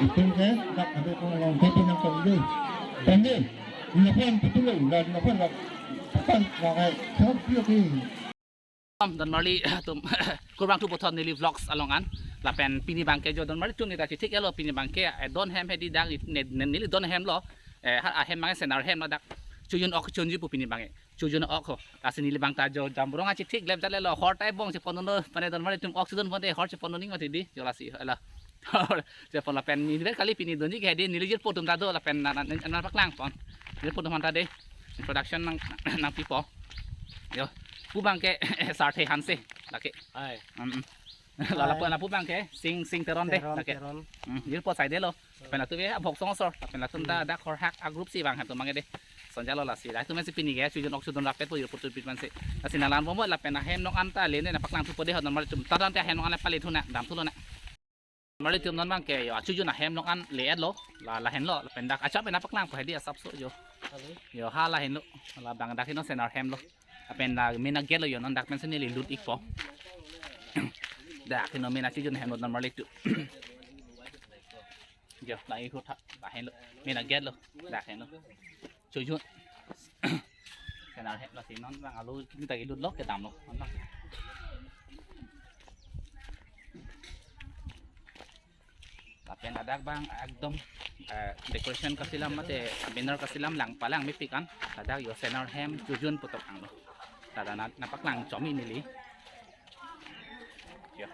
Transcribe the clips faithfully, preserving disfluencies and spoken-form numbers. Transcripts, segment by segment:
Itum ke dak ade ko long ke pinang ko idu. Tangge. Laphan betul lah, laphan lah. Laphan lah kai. Sok dia ke. Donmarli atum, kurvangthu puthot neli vlogs along an. Lapen pini abangke jo Donmarli atum neta chethik-etlo, pini abangke, eh, don hem hedi dak ne, ne, neli don hem lo. Eh, ha, ahem abang Senar hem lo dak. Chojun ok chojunji pu pini abangke. Chojun ok ho. Lasi neli abang ta jo Damborong achethik lep jat le lo. Hor ta ebong chepon lo. Mane Donmarli atum ok chojun ponte hor chepon lo ning mati di. Jo lasi, ela. Chepon lapen neli kali pini donji ke hedi neli jirpo atum ta do lapen na, na, na, nangpaklang pon. Jirpo atum aphan ta de. Introduction nang, nangpipo. Jo. Pu abangke Sarthe Hanse. Lake. Hai. Mm, mm. La lapu, lapu abangke Sing, Sing Teron de. Teron, lake. Teron. Hmm, jirpo saidelo. Lapen latum ke Bhoksong asor. Lapen latum ta dak Horhak a-group si vang atum abangke de. Sonjalo lasi. Latum si pini ke chojun ok chodun rapet po jirpo atum pit mansi. Lasi nanglangbomlo lapen ahem along an ta le ne nangpaklangthupo de ho Donmarli atum. Tadante ahem along an le pale thu nang, damthu lonang. Donmarli atum non abangke jo achojun ahem along an le-etlo. La, lahenlo. Lapen dak achap pen nangpaklangpo hedi asapso jo. Jo ha lahenlo. Labang dak heno Senar hem lo. Lapen dak main a-gate lo jo non dak pensi neli lut-ikpo. Dak heno main achojun hem lo Donmarli atum. Jo, la ihu thak, lahenlo. Main a-gate lo, dak henlo. Chojun. Senar hem lasi non abang alo kita ilut lo kedam lo. Non abang. Lapen ladak abang ekdom, eh, decoration kaselam mate banner kaselam lang palang mepik an. Ladak jo Senar hem chojun pu tok anglo. Ladak na, nangpaklang chomi neli. Jo.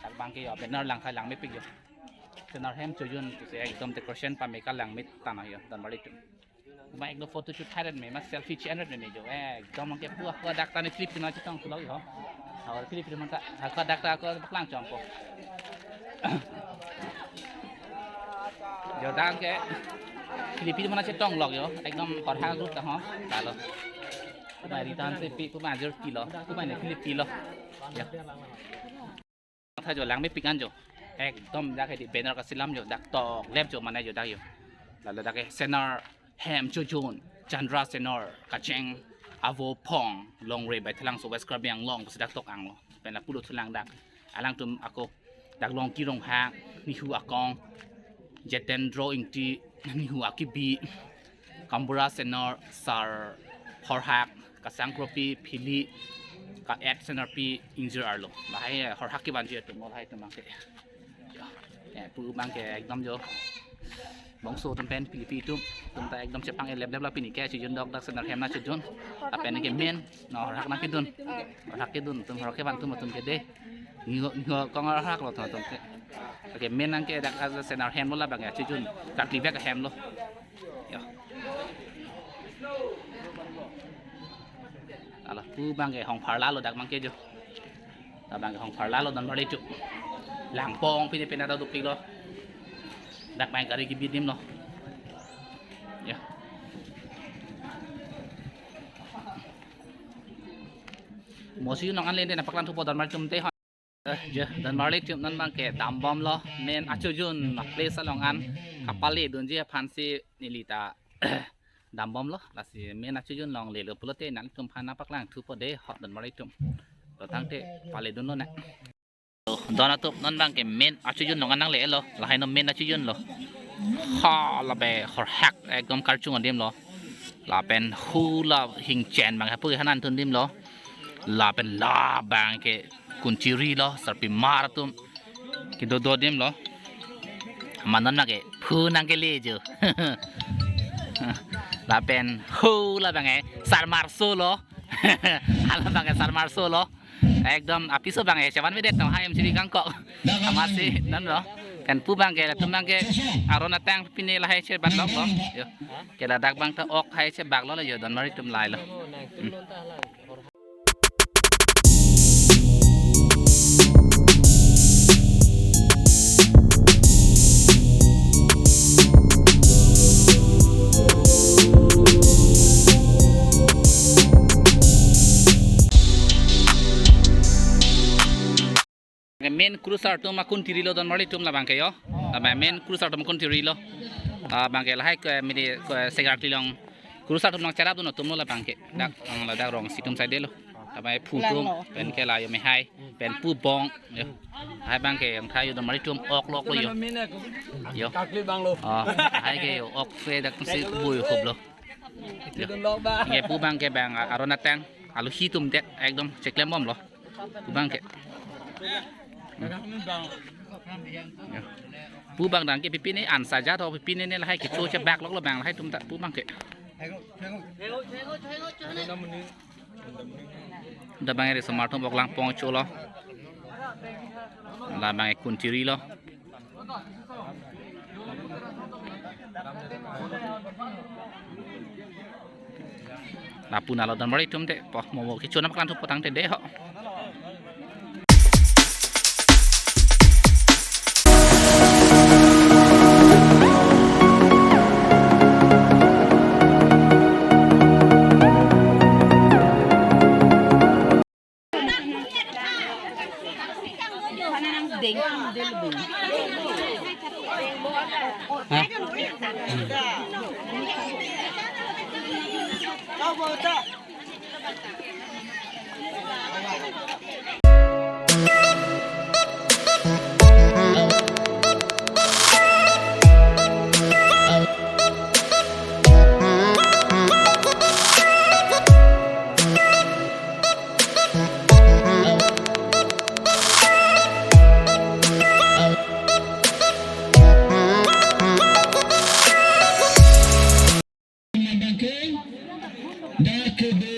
Dak abangke jo banner lang kai lang mepik jo. Senar hem chojun pusi ekdom decoration pame kalang mit tana jo Donmarli atum. Kuma ekdom photoshoot thai ret me, ma selfie che-en ret me jo. Ekdom ke pu ako dak ta ne clip tima chetong pulo jo. Ako clip tima ta ako dak ta ako paklang chompo. Jo dak ke clip tima chetong lok jo. Ekdom Horhak group ta ho. Lalo. Kuma return si pi kuma ajor pilo. Kuma ne clip pilo. Jo. Tha jo lang mepik an jo. Ekdom dak hedi banner kaselam jo dak tok lep jo mane jo dak jo. Lalo dak ke Senar hem chojun, Chandra Senar, kacheng avo phong, Longre Baithalangso West Karbi Anglong pusi dak tok anglo. Pen lapu dothulang dak. Alangtum ako dak Longki Ronghang, Nihu Akong, Jetendro Ingti, Nihu Akibi, Kambura Senar, Sar Horhak, Kasang Kropi, Phili, Ka-et Senarpi, ingjir arlo. Lahai, eh, Horhak kevanji atum, lahai atum abangke. Jo. Eh, pu abangke ekdom jo. Bangso atum pen Philipi atum, atum ta ekdom chepang elep lep la pini ke chojun dokdak Senar hem nangchojun. Lapen ke main, no, Horhak nangkedun. Horhak kedun atum, Horhak kevan atum atum ke de. Nihu, Nihu Akong Horhak lo atum atum ke. Oke, main abangke dak aja Senar hem lo labang ya chojun. Karkli bek hem lo. Jo. Lalo, pu abangke Hongpharla lo dak abangke jo. Dak abangke Hongpharla lo Donmarli atum. Langpong pine pine ta dopik lo. Dak abang gari kebi adim lo. Jo. Mo chojun along an le ne nangpaklangthupo Donmarli atum te ho. Eh, jo, Donmarli atum non abangke dambomlo, main achojun ma place along an kapale dunji aphansi neli ta dambomlo, lasi main achojun along lelo pulote nangtumphan nangpaklangthupo de ho Donmarli atum. To tangte pale dunlonang. Don atum non abangke main achojun along an nangle-etlo, lahai non main achojun lo. Ha, labe Horhak ekdom karchung adim lo. Lapen hula hingchen abang hapu hanan tun adim lo. Lapen labangke kunchiri lo, sarpimar atum kedo do adim lo. Manon abangke phu nangkele jo. Lapen hula abangke sarmarso lo. Hala abangke sarmarso lo. Ekdom apiso abangke chevanvedet tong ha M C B kangkok. Amatsi non lo. Pen pu abangke latum abangke aron atang pine lahai chebat lok lo. Jo. Ke ladak abang ta ok hai chebak lo lo jo Donmarli atum lahai lo. Hmm. Main kurusar atum akuntiri lo Donmarli atum labangke jo. Labang main kurusar atum akuntiri lo. Labangke lahai ke midi ke segar tilong. Kurusar atum nangcherap dun atum lo labangke. Dak, ang ladak rongsi atum saidelo. Amei phu atum, pen ke la yo mehai, pen pu bong, yo. Hai abang ke angthai yo damri atum ok lok lo yo. Yo. Kakli bang lo. Oh, hai ke yo ok se dak si bui hup lo. Yo. Kedun lok ba. Ke pu abang ke bang aron ateng, aluhi atum det, ekdom cheklem bom lo. Pu abang ke. Yo. Pu abang dang ke pipine an saja to pipine ne lahai ke cho chebak lok lo bang lahai atum ta pu abang ke. Da bang eri somar atum bok langpong cho lo. La bang ekun chiri lo. Lapu nalo damri atum te po momo kichuna paklan thupo tangte de ho. Nabangke, dak ke do,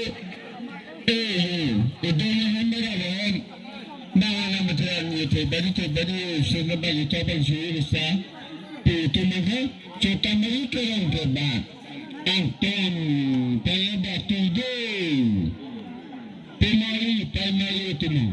eh, eh, do na hamara ron, na na matra ni te bari te bari, eh, sunda bari ta bari suri sa, tu tu mangke, chota mari ke rong te ba, anton, paya ba tu de, pemari, pemari tu mangke.